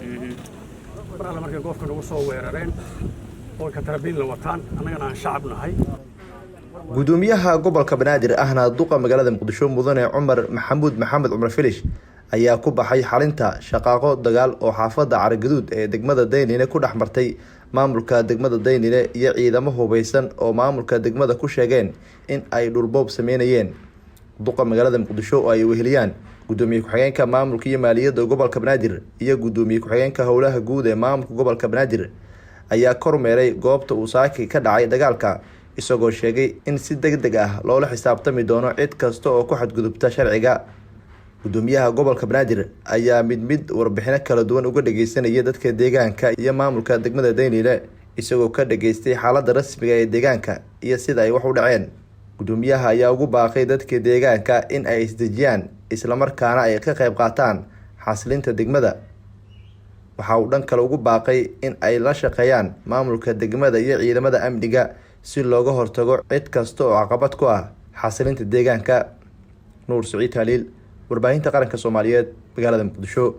Mar alle markay goobka nagu soo weerareen oo katarabiinla wataan, annagana aan shacab nahay. Gudoomiyaha gobolka Banaadir ahna duqa magaalada Muqdisho, Mudane Cumar Maxamuud Maxamed Cumar Filish, ayaa ku baxay xalinta shaqaaqo dagaal oo xaafadda Carigaduud ee degmada Daynile ku dhex martay maamulka degmada Daynile iyo ciidamo hubeysan oo maamulka degmada ku sheegeen in ay dhulboob sameynayeen. Duqa magaalada Muqdisho oo ay weheliyaan gudoomiye ku-xigeenka maamulka iyo maaliyadda gobolka Banaadir iyo gudoomiye ku-xigeenka howlaha guud ee maamulka gobolka Banaadir ayaa kormeeray goobta uu saaki ka dhacay dagaalka, isagoo sheegay in si deg deg ah loola xisaabtami doono cid kasta oo ku xadgudubta sharciga. Gudoomiyaha gobolka Banaadir ayaa mid mid warbixino kala duwan uga dhageysanaya dadka deegaanka iyo maamulka degmada Daynile, isagoo ka dhageystay xaaladda rasmiga ee deegaanka iyo sida ay wax u dhaceen. Gudoomiyaha ayaa ugu baaqay dadka deegaanka in ay isdejiyaan, islamarkaana ay ka qayb qaataan xasilinta degmada. Waxa uu dhan kale ugu baaqay in ay la shaqeeyaan maamulka degmada iyo ciidamada amniga si looga hortago cid kasta oo caqabad ku ah xasilinta deegaanka. Nuur Siciid Haliil, Warbaahinta Qaranka Soomaaliyeed, magaalada Muqdisho.